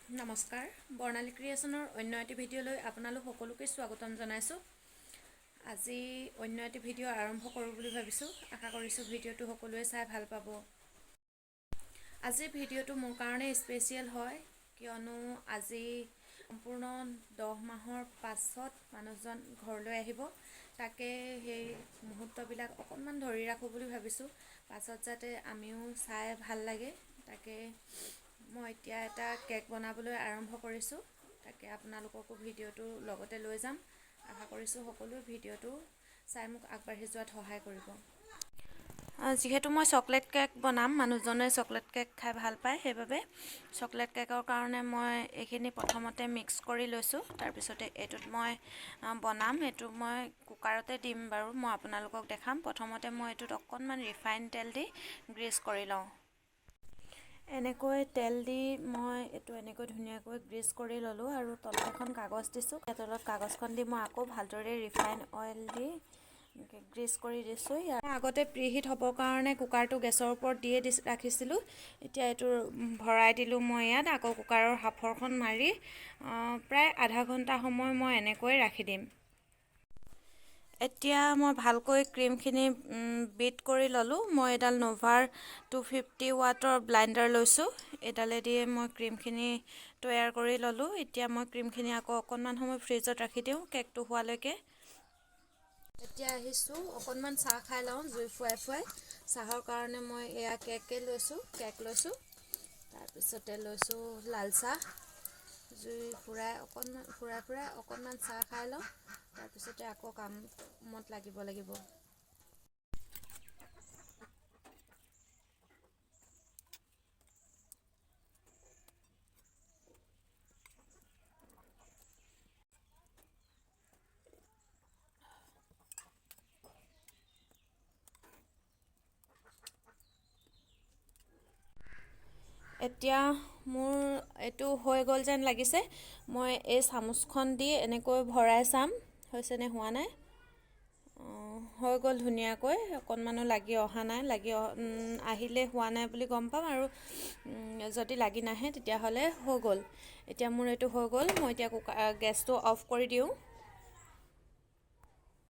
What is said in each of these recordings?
নমস্কাৰ, বৰ্ণালী ক্ৰিয়েশ্যনৰ অন্য এটি ভিডিঅ'লৈ আপোনালোক সকলোকে স্বাগতম জনাইছোঁ। আজি অন্য এটি ভিডিঅ' আৰম্ভ কৰোঁ বুলি ভাবিছোঁ। আশা কৰিছোঁ ভিডিঅ'টো সকলোৱে চাই ভাল পাব। আজিৰ ভিডিঅ'টো মোৰ কাৰণে স্পেচিয়েল হয়, কিয়নো আজি সম্পূৰ্ণ 10 মাহৰ পাছত মানুহজন ঘৰলৈ আহিব। তাকে সেই মুহূৰ্তবিলাক অকণমান ধৰি ৰাখোঁ বুলি ভাবিছোঁ, পাছত যাতে আমিও চাই ভাল লাগে। তাকে মই এতিয়া এটা কেক বনাবলৈ আৰম্ভ কৰিছোঁ, তাকে আপোনালোককো ভিডিঅ'টো লগতে লৈ যাম। আশা কৰিছোঁ সকলোৱে ভিডিঅ'টো চাই মোক আগবাঢ়ি যোৱাত সহায় কৰিব। যিহেতু মই চকলেট কেক বনাম, মানুহজনে চকলেট কেক খাই ভাল পায়, সেইবাবে চকলেট কেকৰ কাৰণে মই এইখিনি প্ৰথমতে মিক্স কৰি লৈছোঁ। তাৰপিছতে এইটোত মই বনাম। এইটো মই কুকাৰতে দিম বাৰু, মই আপোনালোকক দেখাম। প্ৰথমতে মই এইটোত অকণমান ৰিফাইন তেল দি গ্ৰীছ কৰি লওঁ। এনেকৈ তেল দি মই এইটো এনেকৈ ধুনীয়াকৈ গ্ৰীছ কৰি ল'লোঁ আৰু তলত এখন কাগজ দিছোঁ। তলত কাগজখন দি মই আকৌ ভালদৰে ৰিফাইন অইল দি গ্ৰীছ কৰি দিছোঁ। ইয়াৰ আগতে প্ৰিহিট হ'বৰ কাৰণে কুকাৰটো গেছৰ ওপৰত দিয়ে দি ৰাখিছিলোঁ। এতিয়া এইটো ভৰাই দিলোঁ মই ইয়াত। আকৌ কুকাৰৰ সাঁফৰখন মাৰি প্ৰায় আধা ঘণ্টা সময় মই এনেকৈ ৰাখি দিম। এতিয়া মই ভালকৈ ক্ৰীমখিনি বিট কৰি ল'লোঁ। মই এডাল ন'ভাৰ 250 ৱাটৰ ব্লাইণ্ডাৰ লৈছোঁ, এইডালেদিয়ে মই ক্ৰীমখিনি তৈয়াৰ কৰি ল'লোঁ। এতিয়া মই ক্ৰীমখিনি আকৌ অকণমান সময় ফ্ৰিজত ৰাখি দিওঁ কেকটো হোৱালৈকে। এতিয়া আহিছোঁ অকণমান চাহ খাই লওঁ জুই ফুৱাই ফুৱাই। চাহৰ কাৰণে মই এয়া কেকে লৈছোঁ, কেক লৈছোঁ, তাৰপিছতে লৈছোঁ লাল চাহ। জুই ফুৰাই অকণমান ফুৰাই ফুৰাই অকণমান চাহ খাই লওঁ, তাৰপিছতে আকৌ কামত লাগিব লাগিব। এতিয়া মোৰ এইটো হৈ গ'ল যেন লাগিছে। মই এই চামুচখন দি এনেকৈ ভৰাই চাম হৈছেনে হোৱা নাই। হৈ গ'ল ধুনীয়াকৈ, অকণমানো লাগি অহা নাই। লাগি আহিলে হোৱা নাই বুলি গম পাম, আৰু যদি লাগি নাহে তেতিয়াহ'লে হৈ গ'ল। এতিয়া মোৰ এইটো হৈ গ'ল। মই এতিয়া কুকাৰ গেছটো অফ কৰি দিওঁ।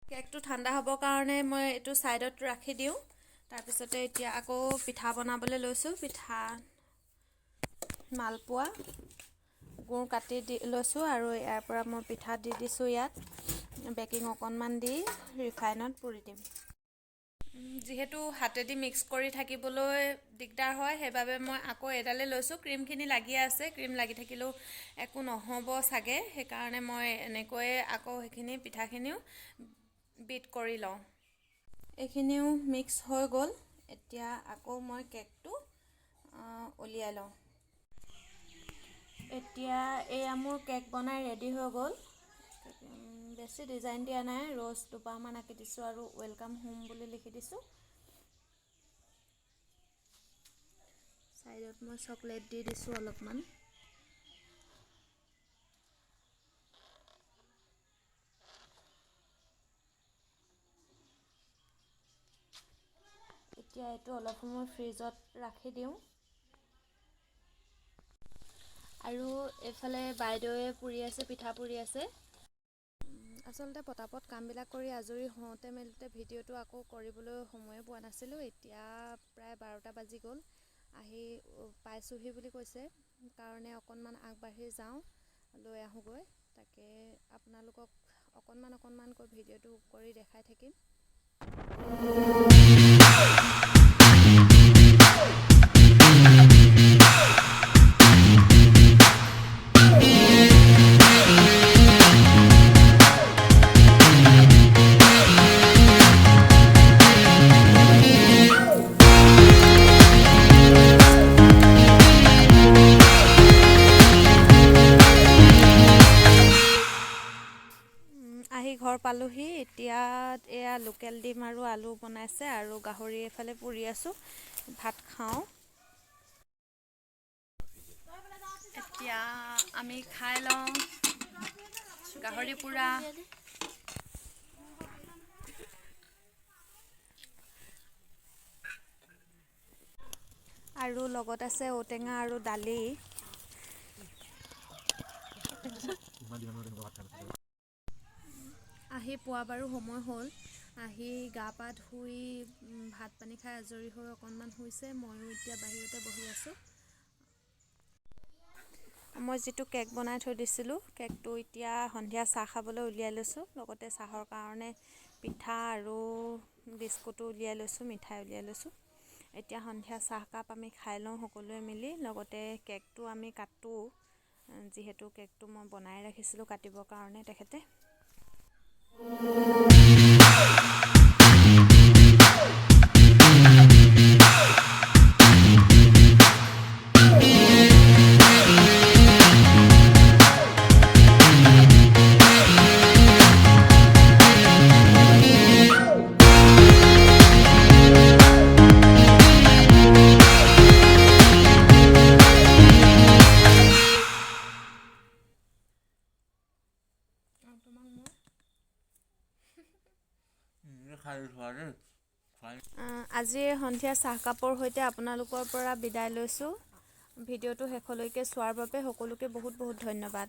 কেকটো ঠাণ্ডা হ'বৰ কাৰণে মই এইটো ছাইডত ৰাখি দিওঁ। তাৰপিছতে এতিয়া আকৌ পিঠা বনাবলৈ লৈছোঁ। পিঠা মালপোৱা গুৰ কাটি দি লৈছোঁ আৰু ইয়াৰ পৰা মই পিঠা দি দিছোঁ। ইয়াত বেকিং অকণমান দি ৰিফাইনত পুৰি দিম। যিহেতু হাতেদি মিক্স কৰি থাকিবলৈ দিগদাৰ হয়, সেইবাবে মই আকৌ এডালে লৈছোঁ। ক্ৰীমখিনি লাগি আছে, ক্ৰীম লাগি থাকিলেও একো নহ'ব চাগে, সেইকাৰণে মই এনেকৈয়ে আকৌ সেইখিনি পিঠাখিনিও বিট কৰি লওঁ। এইখিনিও মিক্স হৈ গ'ল। এতিয়া আকৌ মই কেকটো উলিয়াই লওঁ। এতিয়া এয়া মোৰ কেক বনাই ৰেডি হৈ গ'ল। বেছি ডিজাইন দিয়া নাই, ৰ'জ দুপাহমান আঁকি দিছোঁ আৰু welcome home বুলি লিখি দিছোঁ। ছাইডত মই চকলেট দি দিছোঁ অলপমান। এতিয়া এইটো অলপ সময় ফ্ৰিজত ৰাখি দিওঁ। আৰু এইফালে বাইদেৱে পুৰি আছে, পিঠা পুৰি আছে। আচলতে পটাপট কামবিলাক কৰি আজৰি হওঁতে মেলোতে ভিডিঅ'টো আকৌ কৰিবলৈ সময়ে পোৱা নাছিলোঁ। এতিয়া প্ৰায় 12টা বাজি গ'ল, আহি পাইছোঁহি বুলি কৈছে কাৰণে অকণমান আগবাঢ়ি যাওঁ, লৈ আহোঁগৈ। তাকে আপোনালোকক অকণমান অকণমানকৈ ভিডিঅ'টো কৰি দেখাই থাকিম। আহি ঘৰ পালোহি। এতিয়া এয়া লোকেল ডিম আৰু আলু বনাইছে আৰু গাহৰি এইফালে পুৰি আছোঁ। ভাত খাওঁ। এতিয়া আমি খাই লওঁ গাহৰি পোৰা। আৰু লগত আছে ঔটেঙা আৰু দালি। আহি পোৱা বাৰু সময় হ'ল। আহি গা পা ধুই ভাত পানী খাই আজৰি হৈ অকণমান শুইছে। ময়ো এতিয়া বাহিৰতে বহি আছোঁ। মই যিটো কেক বনাই থৈ দিছিলোঁ, কেকটো এতিয়া সন্ধিয়া চাহ খাবলৈ উলিয়াই লৈছোঁ। লগতে চাহৰ কাৰণে পিঠা আৰু বিস্কুটো উলিয়াই লৈছোঁ, মিঠাই উলিয়াই লৈছোঁ। এতিয়া সন্ধিয়া চাহকাপ আমি খাই লওঁ সকলোৱে মিলি। লগতে কেকটো আমি কাটোঁ, যিহেতু কেকটো মই বনাই ৰাখিছিলোঁ কাটিবৰ কাৰণে তেখেতে। আজি সন্ধিয়া চাহকাপৰ সৈতে আপোনালোকৰ পৰা বিদায় লৈছোঁ। ভিডিঅ'টো শেষলৈকে চোৱাৰ বাবে সকলোকে বহুত বহুত ধন্যবাদ।